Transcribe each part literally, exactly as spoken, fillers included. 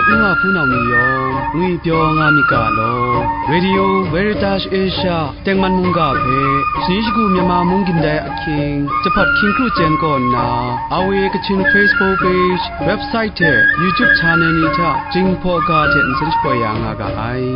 N wa hpunau ni yawng ngwipyaw nga myit ga law, Radio Veritas Asia tengman mungga hpe, shani shagu Myanmar mung gindai ahkying, jahpat hkying kru chyen kaw nna, R V A Kachin Facebook page, website hte YouTube channel ni hta Jinghpaw ga hte nsen shapoi ya nga ga ai.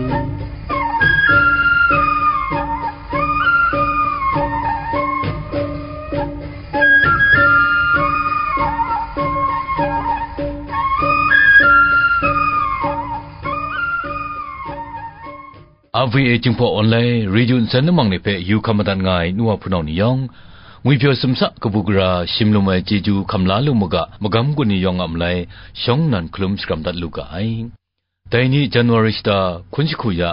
R V A Jinghpaw Online Radio nsen lamang ni hpe yu hkam madat nga ai nu wa hpunau ni yawng, ngwipyaw sumsa kabu gara shim lum ai chyeju hkam la lu mu ga, magam gun ni yawng a malai shawng nnan hkalum shakram dat lu ga ai. Dai ni January shata hkun jahku ya,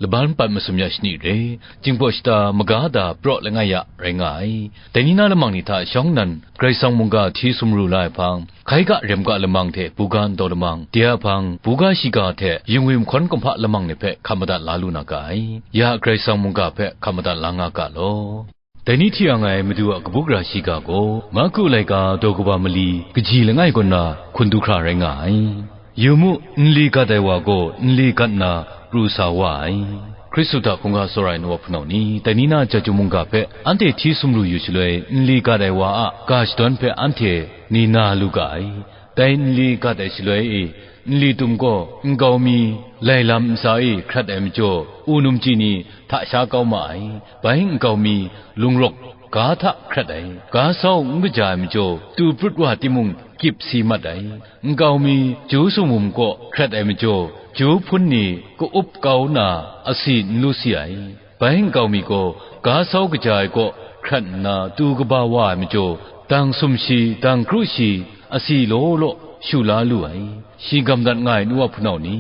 laban pat masum ya shani re, Jinghpaw shata maga da praw langai ya rai nga ai. Dai ni na lamang ni hta shawng nnan Karai Kasang mungga hti sumru la ai hpang, hkai ga rem ga lamang hte buga ndaw lamang, de a hpang, buga shiga hte yingwi mahkawn kumhpa lamang ni hpe hkam madat la lu na ga ai. Ya Karai Kasang mungga hpe hkam madat la nga ga law. Dai ni hti ang ai Madu a kabu gara shiga gaw, Marku laika daw kaba mali kaji langai kaw na hkun du hkra rai nga ai. Yu mu, nli gat ai wa gaw nli gat nna pru sa wa ai. Hkristu hta hkungga tsawra ai nu wa hpunau ni, dai ni na Chyeju mungga hpe anhte hti sumru yu shaloi, nli gat ai wa a ga shadawn hpe anhte ni na lu ga ai. Dai nli gat ai shaloi e, nli tum gaw nkau mi, lai lam ntsa e hkrat ai majaw, u numchyi ni hta sha kau ma ai. Bai nkau mi, lungrawk ga hta hkrat ai, ga sau n kaja ai majaw, tu prut wa timung, gyip si mat ai. Nkau mi, ju sumwum kaw hkrat ai majaw, ju hpun ni ka-up kau na asi n lu si ai. Bai nkau mi gaw, ga sau kaja ai kaw hkrat nna tu kaba wa ai majaw, dang sumshi, dang kru shi, asi law law shu la lu ai. Shi gam dat nga ai nu wa hpunau ni,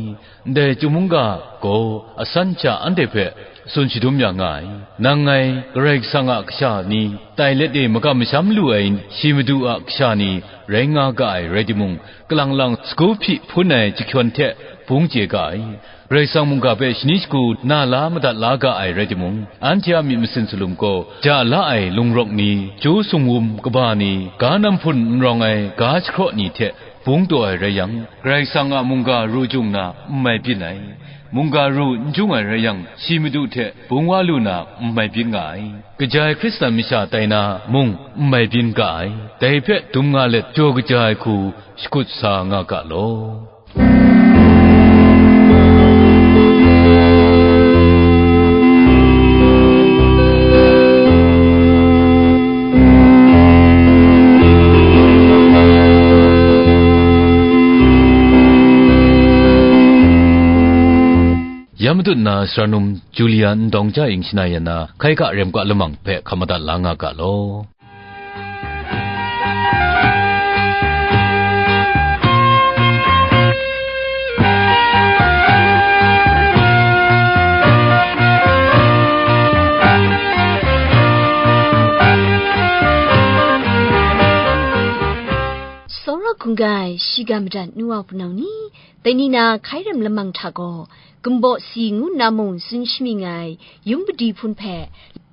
ndai Chyeju mungga gaw asan sha anhte hpe tsun shadum ya nga ai. Nang ngai Karai Kasang a kasha ni tai let e magam masham lu ai shi Madu a kasha ni rai nga ga ai rai timung, kalang lang sagu hpyi hpun ai jahkyawn hte bung chye ga ai. Karai Kasang mungga hpe shani shagu na la madat la ga ai rai timung, anhte a myit masin salum gaw, ja la ai lungrawk ni, ju sumwum kaba ni, ga namhpun n rawng ai ga jahkraw ni hte bung taw ai rai yang, Karai Kasang a mungga ru jung na n mai byin ai. Mungga ru n jung ai rai yang, shi Madu hte bung wa lu na n mai byin nga ai. Kaja ai Hkristan masha tai na mung n mai byin ga ai. Dai hpe dum nga let, jaw kaja ai hku shakut sa nga ga law. Ya matut na sara num Julia Ndawng Ja Ing shana yan na, hkai ga rem ga lamang hpe hkam madat la nga ga law. Tsawra hkungga ai shiga madat nu wa hpunau ni, dai ni na hkai rem lamang hta gaw, gumbaw si ngu nna mung tsun shamying ai yung padi hpun hpe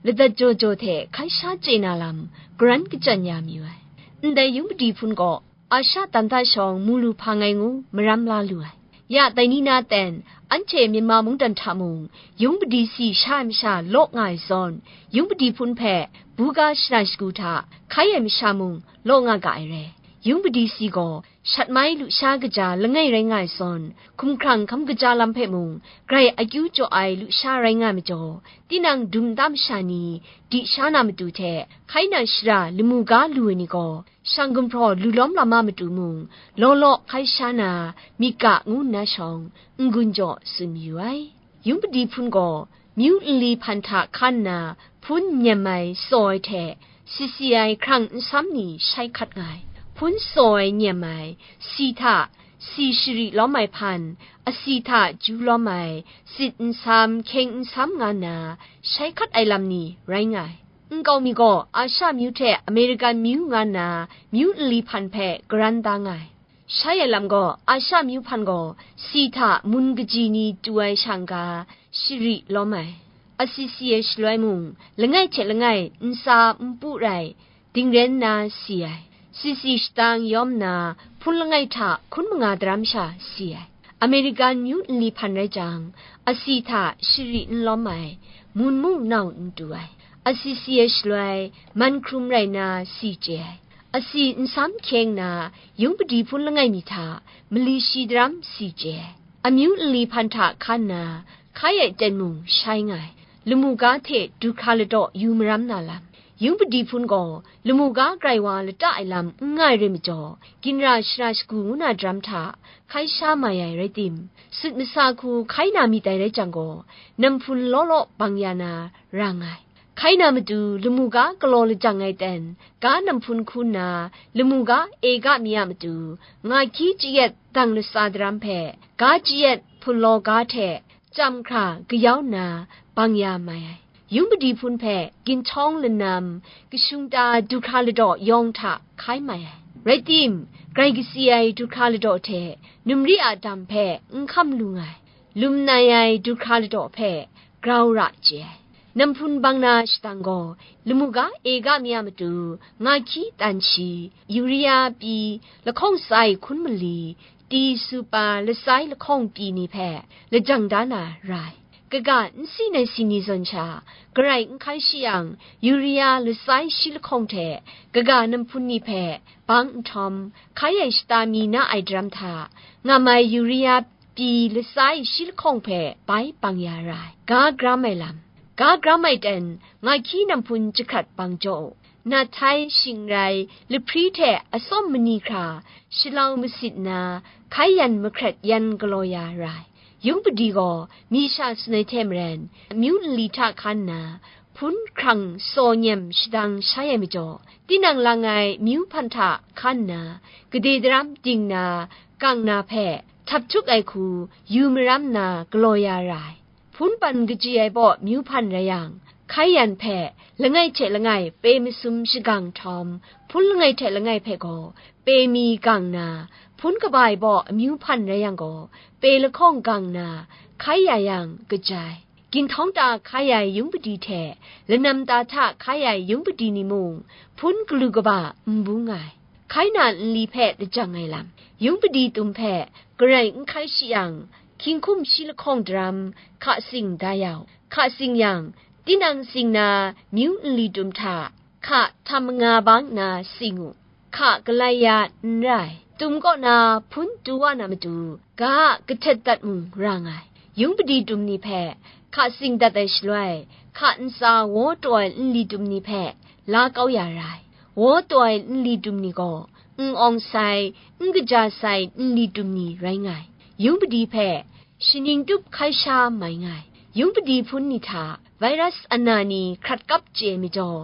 ladat jaw jaw hte hkai sha chye na lam, garan kachyan ya mayu ai. Ndai yung padi hpun gaw, Asha dan da shawng mu lu hpa ngai ngu maram la lu ai. Ya dai ni na ten, anhte Myanmar mungdan hta mung, yung padi si sha ai masha law nga ai zawn, yung padi hpun hpe buga shana shagu hta hkai ai masha mung law nga ga ai re. Yung padi si gaw, shat mai lusha kaja langai rai nga ai zawn, hkumhkrang hkam kaja lam hpe mung, grai akyu jaw ai lusha rai nga ai majaw, tinang dum nta masha ni, di sha na matu hte, hkai na shara lamu ga lu ai ni gaw, shang gumhpraw lu lawm lam a matu mung, law law hkai sha na, myit ga ngu nna shawng, n-gun jaw tsun mayu ai. Yung padi hpun gaw, myu nli hpan hta hkan nna, hpun nyem ai, tsaw ai hte, si si ai hkrang nsam ni shai hkat nga ai. Hpun tsaw ai nyem ai, si hta, si shari lawm ai hpan, asi hta ju lawm ai, sit nsam, hkyeng nsam nga nna, shai hkat ai lam ni rai nga ai. Nkau mi gaw, Asha myu hte Amerikan myu nga nna, myu nli hpan hpe garan da nga ai. Shai ai lam gaw, Asha myu hpan gaw, si hta mun kaji ni tu ai sha n-ga, shari lawm ai. Asi si ai shaloi mung, langai hte langai ntsa npu rai, dingren nna si ai. Si si shatang yawm nna, hpun langai hta hkun manga daram sha si ai. American myu nli hpan rai jang, asi hta shari n lawm ai, mun mung nau n tu ai, asi si ai shaloi, man hkrum rai na si chye ai, asi nsam hkyeng na, yung padi hpun langai mi hta, mali shi daram si chye ai, amyu nli hpan hta hkan na, hkai ai ten mung shai nga ai, lamu ga hte du hkra ladaw yu maram na lam, yung padi hpun gaw lamu ga grai wa lata ai lam n nga ai rai majaw, ginra shara shagu ngu na daram hta hkai sha mai ai rai tim, sut masa hku hkai na myit ai rai jang gaw, namhpun law law bang ya na ra nga ai. Hkai na matu lamu ga galaw lajang ai ten, ga namhpun hku nna, lamu ga e ga mi a matu, nga hkyi chayet dang latsa daram hpe, ga chayet hpunlaw ga hte, chyam hkra kayau nna bang ya mai ai. Yung padi hpun hpe ginhtawng lanam, kashung ta du hkra ladaw yawng hta hkai mai ai. Rai tim, grai katsi ai du hkra ladaw hte numri a dam hpe n hkam lu nga ai, lum nai ai du hkra ladaw hpe grau ra chye ai. Namhpun bang na shadang gaw, lamu ga e ga mi a matu, nga hkyi tan shi, yuria pyi, lahkawng sai hkun mali, ti supa lasai lahkawng pyi ni hpe lajang da na ra ai. Kaga n si nai si ni zawn sha, garai n hkai shi yang, yuria lasai shi lahkawng hte kaga namhpun ni hpe bang nhtawm, hkai ai shata mi na ai daram hta, ngam ai yuria pyi lasai shi lahkawng hpe bai bang ya ra ai. Ga gram ai lam. Ga gram ai ten, nga hkyi namhpun jahkrat bang jaw u. Nat htai shing rai, lahpri hte atsawm mani hkra, shalau masit nna, hkai yan mahkret yan galaw ya ra ai. Yung padi gaw, mi sha tsun ai hte maren, amyu nli hta hkan nna, hpun hkrang saw nyem shadang shai ai majaw, tinang lang ai myu hpan hta hkan nna, gade daram ding na, kang na hpe, htap htuk ai hku, yu maram nna galaw ya ra ai. Hpun pan kaji ai baw myu hpan rai yang, hkai yan hpe langai hte langai pe masum shagang nhtawm, hpun langai hte langai hpe gaw pe mi gang na, hpun kaba ai baw amyu hpan rai yang gaw, pe lahkawng gang na, hkai ya yang, kaja ai. Ginhtawng ta hkai ai yung padi hte, lanam ta hta hkai ai yung padi ni mung, hpun galu kaba n bung ai. Hkai na nli hpe lajang ai lam, yung padi tum hpe garai n hkai shi yang, hkying hkum shi lahkawng daram hka sing da ya u. Hka sing yang, tinang sing na myu nli tum hta hka htam manga bang nna sing u. Hka galai ya n rai. Tum kaw na hpun tu wa na matu, ga a kahtet dat mung ra nga ai. Yung padi tum ni hpe hka sing dat ai shaloi, hka ntsa waw taw ai nli tum ni hpe la kau ya ra ai. Waw taw ai nli tum ni gaw, n awng sai, n kaja sai nli tum ni rai nga ai. Yung padi hpe shaning tup hkai sha mai nga ai. Yung padi hpun ni hta virus ana ni hkrat kap chye majaw,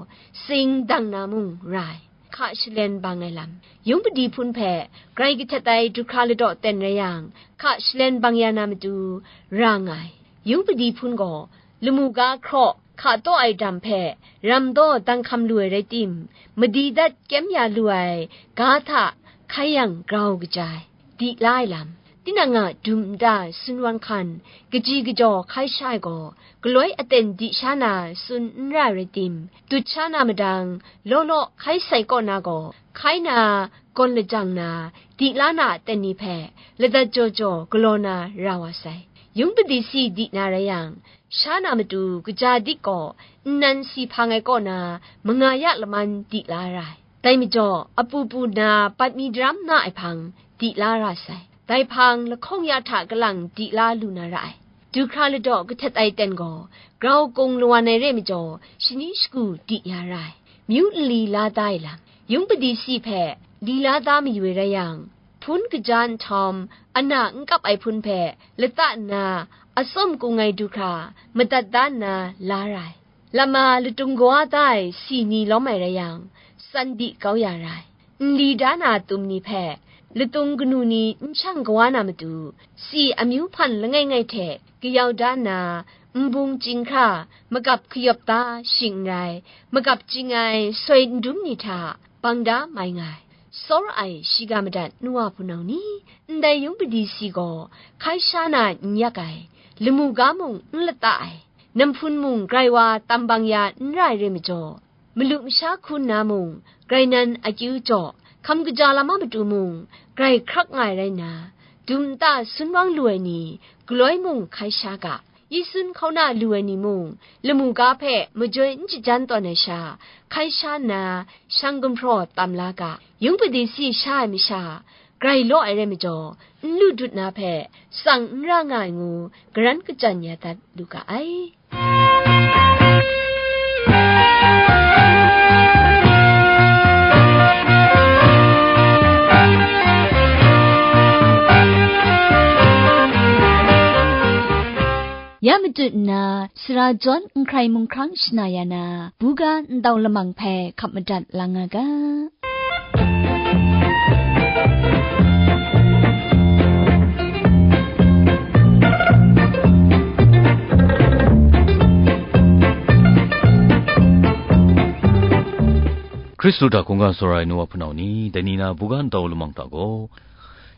sing dang na mung ra ai. Hka shalen bang ai lam. Yung padi hpun hpe grai kahtet ai du hkra ladaw ten rai yang, hka shalen bang ya na matu ra nga ai. Yung padi hpun gaw, lamu ga hkraw hka taw ai dam hpe ram daw dang hkam lu ai rai tim, madi dat kyem ya lu ai ga hta hkai yang grau kaja ai, di la ai lam. Tinang a dum nta sun wan hkan, kaji kajaw hkai sha ai gaw, galoi aten di sha na tsun n ra rai tim, dut sha na madang, law law hkai sai kaw na gaw, hkai na, gawn lajang na, di la na aten ni hpe, ladat jaw jaw galaw na ra wa sai. Yung padi si di na rai yang, sha na matu kaja dik gaw, nnan si hpang ai kaw na, manga ya laman di la ra ai. Dai majaw, apu pu nna bat mi daram na ai hpang, di la ra sai. Dai hpang lahkawng ya hta kalang di la lu na ra ai. Du hkra ladaw kahtet ai ten gaw, grau kung lawan ai re majaw, shani shagu di ya ra ai. Myu nli la da ai lam, yung padi si hpe li la da mayu ai rai yang, hpun kaja nhtawm, ana n kap ai hpun hpe lata nna, atsawm kung ai du hkra madat da nna la ra ai. Lama latung kawa da ai si ni lawm ai rai yang, tsan di kau ya ra ai. Nli da na tum ni hpe, latung kanu ni n shang kawa na matu, si amyu hpan langai ngai hte kayau da nna, nbung chyinghkra, magap kayawp da shing n rai, magap chying ai soi n dum ni hta bang da mai nga ai. Tsawra ai shiga madat nu wa hpunau ni, ndai yung padi si gaw, hkai sha na n yak ai, lamu ga mung n lata ai, namhpun mung grai wa tam bang ya n ra ai re majaw, malu masha hku nna mung, grai nan akyu jaw, hkam kaja lam a matu mung, grai hkrak nga ai rai nna, dum nta sun wang lu ai ni, galoi mung hkai sha ga, yi sun hkauna lu ai ni mung, lamu ga hpe majoi n shajan tawn ai sha, hkai sha nna, shang gumhpraw tam la ga, yung padi si sha ai masha, grai law ai rai majaw, n lu dut na hpe, tsang n ra nga ai ngu, garan kachyan ya dat lu ga ai. Ya matut nna, sara jawn n hkrai mung hkrang shana ya na, buga ndau lamang hpe hkap madat lang nga ga. Hkristu hta hkungga tsawra ai nu wa hpunau ni, dai ni na buga ndau lamang hta gaw,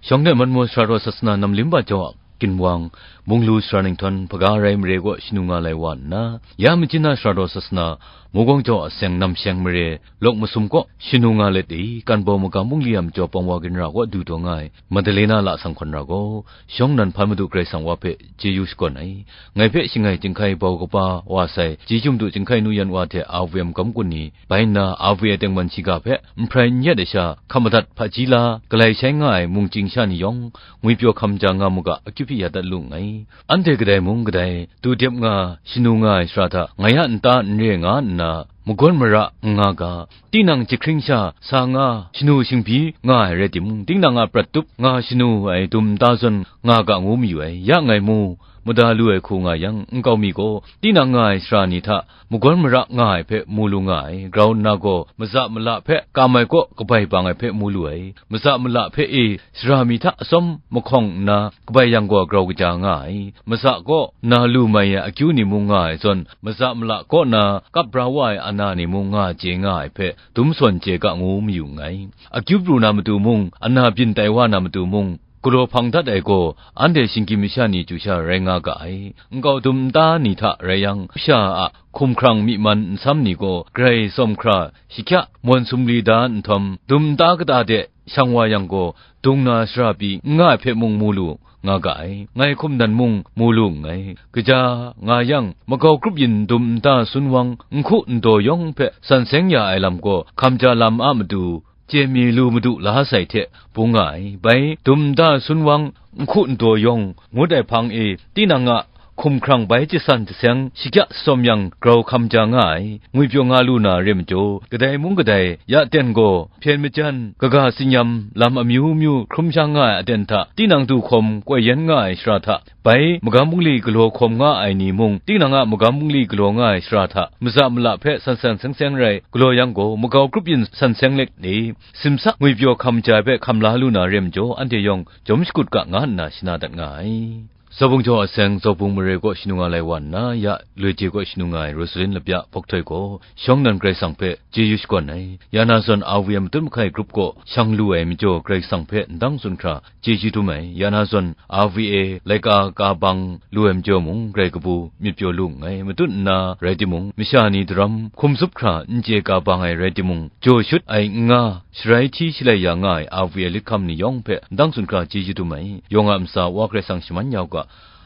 shawng de manmaw sara raw sasana nam lim ba jau a ginwang, Munglu sara ninghtawn hpaga rai mare kaw shanu nga lai wa nna, ya machyin na sara raw sasana, Mugawng jau a seng nam sheng mare, lawk masum kaw shanu nga let i, kan bau magam bungli a majaw pawng wa ginra kaw du taw nga ai, Madalena lasang hkawn ra gaw, shawng nnan hpan Madu Karai Kasang wa hpe chyeju shakawn ai, ngai hpe shangai chyinghkai bau kaba wa sai, chyeju Madu chyinghkai nu yan wa hte R V M magam kun ni, bai nna R V A tengman shiga hpe nhprai n yet ai sha, hkap madat hpaji la, galai shai nga ai mungchying sha ni yawng, ngwipyaw hkam ja nga mu ga, akyu hpyi ya dat lu nngai. Anhte kadai mung kadai, tu dep nga, shanu nga ai sara hta, ngai a nta n re nga nna, magawn mara n nga ga, tinang jahkring sha sa nga, shanu shingbyi nga ai rai timung, tinang a prat tup nga shanu ai dum nta zawn nga ga ngu mayu ai, ya ngai mu, mada lu ai hku nga yang, nkau mi gaw, tinang nga ai sara ni hta, magawn mara nga ai hpe mu lu nga ai, grau nna gaw, maza mala hpe kam ai kaw kabai bang ai hpe mu lu ai, maza mala hpe e sara mi hta atsawm mahkawng nna kabai yang gaw grau kaja nga ai, maza kaw na lu mai ai akyu ni mung nga ai zawn, maza mala kaw na kap bra wa ai ana ni mung nga chye nga ai hpe dum sawn chye ga ngu mayu nngai. Akyu pru na matu mung, ana byin tai wa na matu mung, galaw hpang dat ai gaw, anhte shinggyim masha ni chyu sha rai nga ga ai. Nkau dum nta ni hta rai yang, sha a hkumhkrang myi man nsam ni gaw, grai tsawm hkra, shahkya mawn sumri da nhtawm, dum nta kata de shang wa yang gaw, dung na shara pyi n nga ai hpe mung mu lu nga ga ai. Ngai hkum nan mung mu lu nngai. Kaja nga yang, magau grup yin dum nta sun wang, nhku ndaw yawng hpe san seng ya ai lam gaw, hkam ja lam a matu, chye mi lu madu la sai hte bung nga ai. Bai dum nta sun wang, nhku ndaw yawng ngut ai hpang e, tinang a hkumhkrang bai jasan jaseng shahkya tsawm yang grau hkam ja nga ai, ngwipyaw nga lu na re majaw, kadai mung kadai ya ten gaw hpyen majan, kaga tsinyam lam amyu myu hkrum sha nga ai aten hta, tinang du hkawm koi yan nga ai shara hta, bai magam bungli galaw hkawm nga ai ni mung, tinang a magam bungli galaw nga ai shara hta, maza mala hpe san san seng seng rai galaw yang gaw, magau grup yin san seng let ni, simsak ngwipyaw hkam ja ai hpe hkam la lu na re majaw, anhte yawng jawm shakut ga nga nna shana dat nga ai. Zawbung jaw a seng, Zawbung mare kaw shanu nga lai wa nna, ya Loije kaw shanu nga ai Rosalin Lapya Bawktoi gaw, shawng nnan Karai Kasang hpe chyeju shakawn ai. Ya na zawn R V M matut mahkai grup kaw shang lu ai majaw, Karai Kasang hpe ndang tsun hkra chyeju dum ai. Ya na zawn R V A laika ka bang lu ai majaw mung, grai kabu myit pyaw lu nngai. Matut nna rai timung, masha ni daram hkum zup hkra n chye ka bang ai rai timung, jaw shut ai n nga, sharai hti shalai ya nga ai R V A lit hkam ni yawng hpe ndang tsun hkra chyeju dum ai. Yawng a ntsa Wa Karai Kasang shaman ya u ga,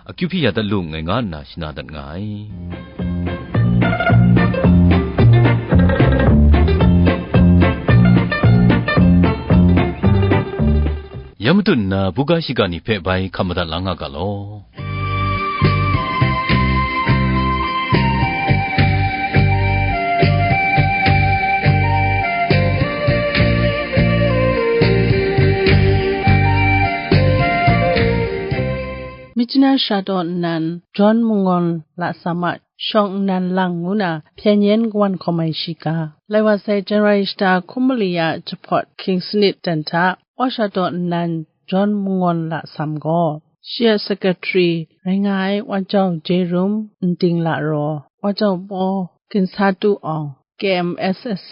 akyu hpyi ya dat lu nngai, nga nna shana dat nga ai. Ya matut nna, buga shiga ni hpe bai hkap madat la nga ga law. Myitkyina Shara Daw nnan, John Mangawn Lasam a Shawng Nnan Lang ngu na hpyen yen kawan hkawm ai shiga. Lai wa sai, January shata hkun mali a jahpawt hkying sanit ten hta, Wa Shara Daw nnan, John Mangawn Lasam gaw, shi a secretary rai nga ai Wa Jau Jerum Nding La Raw, Wa Jau Paw Ginsa Tu Awng, K M S S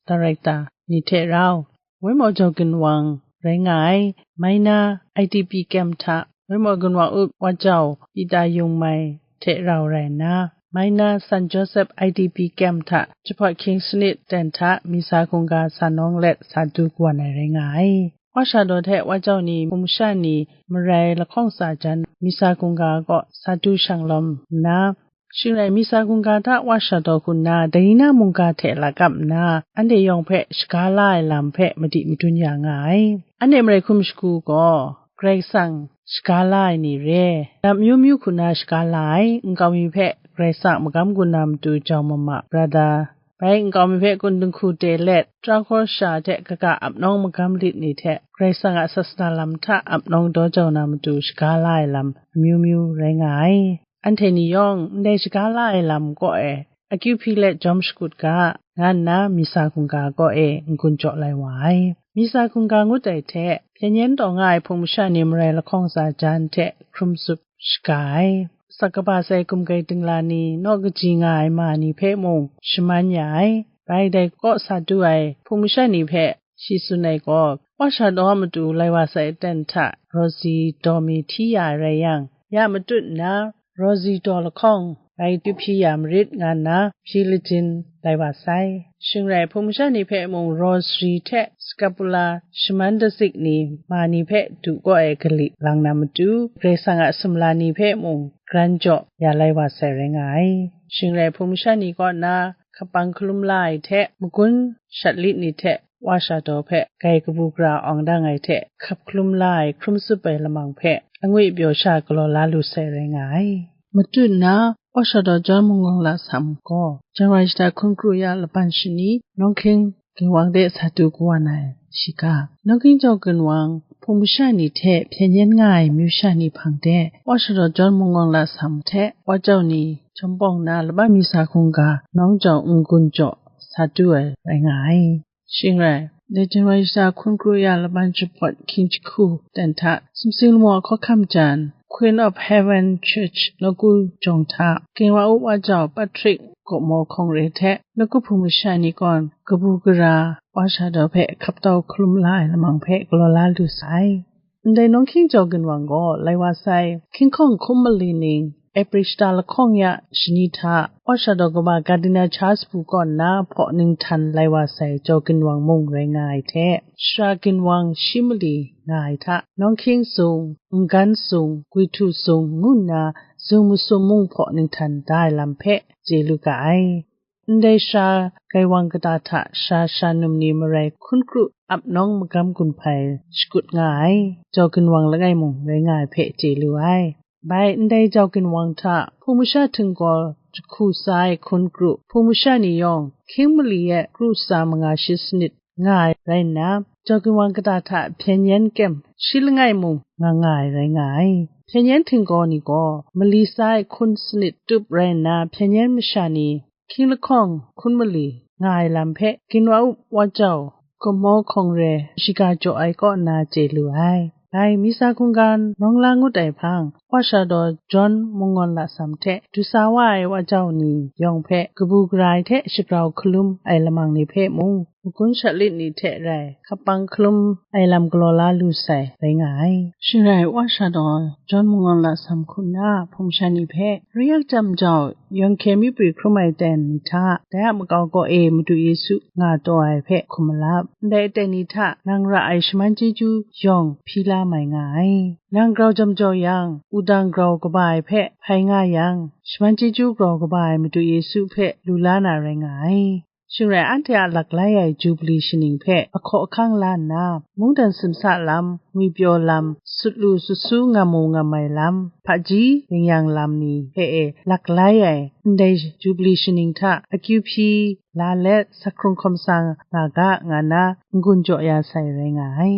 director ni hte rau, Wenmawjau Ginwang rai nga ai, Maina I D P camp hta Wenmawjau Ginwang up Wa Jau Pita Yung Mai hte rau rai nna, Maina San Joseph I D P camp hta jahpawt hkying sanit ten hta misa hkungga sa nawng let sa du kawan ai rai nga ai. Wa Shadaw hte Wa Jau ni hpung masha ni marai lahkawng tsa jan Misa hkungga kaw sa du shang lawm nna, shing rai Misa hkungga hta Wa Shadaw hku nna Daina mungga hte lakap nna, anhte yawng hpe shaga la ai lam hpe madi madun ya nga ai. Anhte marai hkum shagu gaw Karai Kasang shaga la ai ni re, lam amyu myu hku na shaga la ai, nkau mi hpe Karai Kasang a magam gun na matu jau mama, brother, bai nkau mi hpe kun dinghku te let, tara hkawr sha hte kaga ap nawng magam lit ni hte Karai Kasang a sasana lam hta ap nawng daw jau na matu shaga la ai lam amyu myu rai nga ai. Anhte ni yawng ndai shaga la ai lam kaw e akyu hpyi let jawm shakut ga, nga nna Misa hkungga kaw e n-gun jaw lai wa ai. Misa hkungga ngut ai hte, hpyen yen taw nga ai hpung masha ni marai lahkawng tsa jan hte hkrum tsup shaga ai. Asak kaba sai gumgai dingla ni, naw kaji nga ai ma ni hpe mung shaman ya ai. Bai dai kaw sa du ai hpung masha ni hpe shi tsun ai gaw, Wa Shadaw a matu lai wa sai aten hta Rosie daw mi hti ya ai rai yang, ya matut nna, Rosie daw lahkawng bai akyu hpyi ya marit, nga nna hpyi lajin lai wa sai. Shing rai, hpung masha ni hpe mung rosary hte scapula shaman dazik ni ma ni hpe du kaw ai galik lang na matu, Karai Kasang a sumla ni hpe mung gran jaw ya lai wa sai rai nga ai. Shing rai, hpung masha ni kaw na hkapang hkalum la ai hte, magun shat lit ni hte Wa Shadaw hpe gai kabu gara awng dang ai hte, hkap hkalum la ai hkrum tsup ai lamang hpe angwi pyaw sha galaw la lu sai rai nga ai. Matut nna, Wa Shadaw John Mungawng Lasam gaw, Janwari shata hkun kru ya laban shani, Nawng Hkying Ginwang de sa du kawan ai shiga. Nawng Hkying Jau Ginwang, hpung masha ni hte hpyen yen nga ai amyu sha ni hpang de, Wa Shadaw John Mungawng Lasam hte Wa Jau ni jawm bawng nna, laban Misa hkungga nawng jau n-gun jaw sa du ai rai nga ai. Shing rai, dai Janwari shata hkun kru ya laban jahpawt hkying jahku ten hta, sumsing lamu a hkawhkam jan, Queen of Heaven Church nawku jawng hta, Ginwang Up Wa Jau Patrick Gawpmaw Hkawng Re hte nawku hpung masha ni kaw kabu gara Wa Shadaw hpe hkap tau hkalum la ai lamang hpe galaw la lu sai. Ndai Nawng Hkying Jau Ginwang gaw lai wa sai, King Kong hkum mali ning, April shata lahkawng ya shani hta, Wa Shadaw kaba Cardinal Charles Pu kaw nna hpaw ninghtan lai wa sai Jau Ginwang mung rai nga ai hte, Sara Ginwang shi mali nga ai hta, Nawng Hkying sung, Ngan sung, Gwitu sung ngu nna zung masum mung hpaw ninghtan da ai lam hpe chye lu ga ai. Ndai sara gaiwang kata hta sara shanum ni marai hkun kru ap nawng magam gun hpai shakut nga ai, Jau Ginwang langai mung rai nga ai hpe chye lu ai. Bai ndai Jau Ginwang hta hpung masha htinggaw jahku sa ai hkun kru hpung masha ni yawng hkying mali e kru tsa manga shi sanit nga ai rai nna, Jau Ginwang kata hta hpyen yen kem shi langai mung nga nga ai rai nga ai. Hpyen yen htinggaw ni gaw mali sa ai hkun sanit tup rai nna, hpyen yen masha ni hkying lahkawng hkun mali nga ai lam hpe Ginwang Up Wa Jau Gawpmaw Hkawng Re shiga jaw ai kaw nna chye lu ai. Dai Misa hkungga nawng la ngut ai hpang, Wa Shadaw John Mungawng Lasam hte du sa wa ai Wa Jau ni yawng hpe kabu gara ai hte shagrau hkalum ai lamang ni hpe mung, magun shat lit ni hte rai hkapang hkalum ai lam galaw la lu sai rai nga ai. Shing rai, Wa Shadaw John Mungawng Lasam hku nna hpung sha ni hpe, Ru yak jam jau, yawng hkye mi pri hkrum ai ten ni hta, dai a makau kaw e Madu Yesu nga taw ai hpe hkum malap. Ndai aten ni hta nang ra ai shaman chyeju yawng hpyi la mai nga ai. Nang grau jam jau yang, wudang grau kaba ai hpe hpai nga yang, shaman chyeju grau kaba ai Madu Yesu hpe lu la na rai nga ai. Shing rai, anhte a laklai ai Jubili shaning hpe ahkaw ahkang la nna, mungdan simsa lam, ngwipyaw lam, sut lu sut su ngam mu ngam ai lam, hpaji ring yang lam ni hpe e laklai ai ndai Jubili shaning hta akyu hpyi la let, sa hkrung hkawm sa nga ga, nga na n-gun jaw ya sai rai nga ai.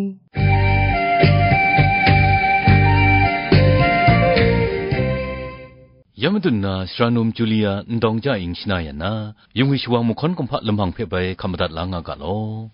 Ya madun na, sara num Julia ndawng ja ing shana yan na, yung ai shawang mahkawn kumhpa lamang hpe bai hkap madat la nga ga law.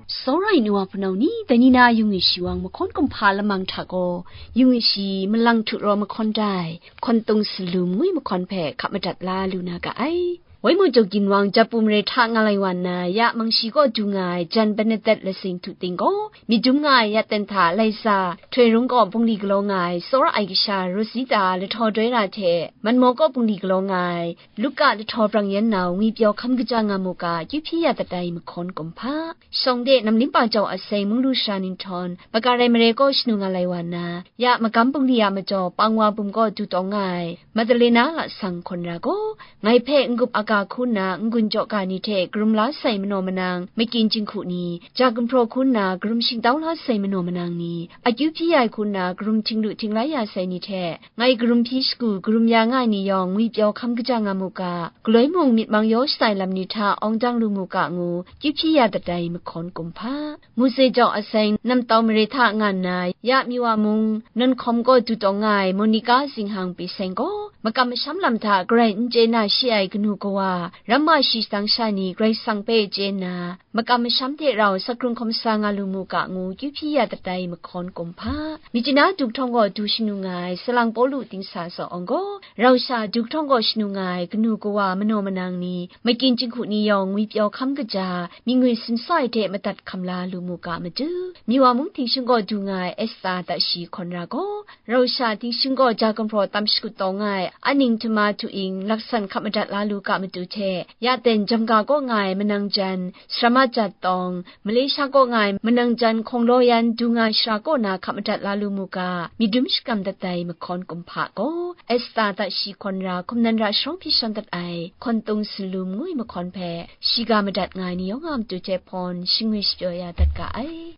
Tsawra ai nu wa hpunau ni, dai ni na yung ai shawang mahkawn kumhpa lamang hta gaw, yung ai shi malang htu raw mahkawn dai, hkawn tung salum ngwi mahkawn hpe hkap madat la lu na ga ai. Waimu Jaw Ginwang Japu mare hta nga lai wa nna, ya Mangshi kaw du nga ai jan Bernadette Lasing Htu Ting gaw, myit dum nga ai ya ten hta lai sa, Htoi Rung kaw bungli galaw nga ai tsawra ai kasha Rosita Lahtaw Doi Ra hte, Manmaw kaw bungli galaw nga ai Luka Lahtaw Brang Yan Nau ngwi pyaw hkam kaja nga mu ga, kyu hpyi ya dat ai mahkawn kumhpa. Shawng de Namlimpa Jau Aseng Munglu Sara Ninghtawng, Maka Rai Mare kaw shanu nga lai wa nna, ya magam bungli a majaw Pangwa bum kaw du tawng nga ai Madalena Lasang Hkawn Ra gaw, ngai hpe n-gup aga hku nna n-gun jaw ga ni hte karum la sai manaw manang, makyin jinghku ni, ja gumhpraw hku nna karum shingtau la sai manaw manang ni, akyu hpyi ai hku nna karum htinglu htinglai ya sai ni hte, ngai karum hpyi shagu, karum ya nga ai ni yawng ngwi pyaw hkam kaja nga mu ga, galoi mung myit mang yaw shatai lam ni hta awng dang lu mu ga ngu, kyu hpyi ya dat ai mahkawn kumhpa. Muse Jau Aseng Namtau mare hta nga nna, ya Miwa mung Nawn Hkawm kaw du tawng nga ai Monica Zinghang Pyi Seng gaw, makam masham lam hta garai n chye na shi ai kanu kawa, ramma shi shadang sha ni Karai Kasang hpe chye nna, makam masham hte rau sakrung hkawm sa nga lu mu ga ngu, kyu hpyi ya dat ai mahkawn kumhpa. Myitkyina Duk Htawng kaw du shanu nga ai Salang Pawlu Dingsa Zaw Awng gaw, rau sha Duk Htawng kaw shanu nga ai kanu kawa manaw manang ni, makyin jinghku ni yawng ngwi pyaw hkam kaja, myit ngwi sin sa ai hte madat hkam la lu mu ga matu, Miwa mung Tingshing kaw du nga ai Esta Tashi Hkawn Ra gaw, rau sha Tingshing kaw ja gumhpraw tam shakut taw nga ai Aning Htama Htu Ing laksan hkap madat la lu ga matu hte, ya ten Jamga kaw nga ai manang jan Sarama Jat Tawng, Malaysia kaw nga ai manang jan Hkawng Law Yan du nga ai shara kaw na hkap madat la lu mu ga, myit dum shakram dat ai mahkawn kumhpa gaw, Esta Tashi Hkawn Ra hkum nan ra sharawng hpyi shawn dat ai Hkawn Tung Salum ngu ai mahkawn hpe, shiga madat nga ai ni yawng a matu hte hpawn shingwi shapyaw ya dat ga ai.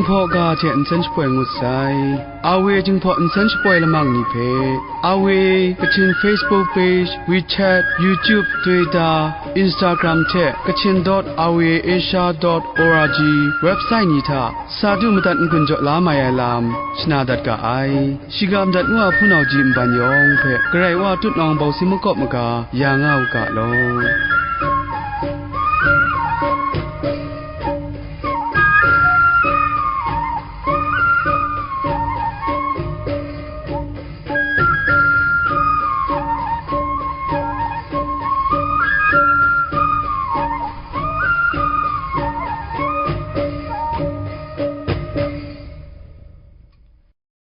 Hpaw ga hte nsen shapoi ngut sai. Awe Jinghpaw nsen shapoi lamang ni hpe, Awe Kachin Facebook page, WeChat, YouTube, Twitter, Instagram hte Kachin dot awe asia dot org website ni hta sa du madat n-gun jaw la mai ai lam shana dat ga ai. Shiga madat ngu a hpunau ji nban yawng hpe Karai Wa tutnawng bau si makawp maga ya nga u ga law.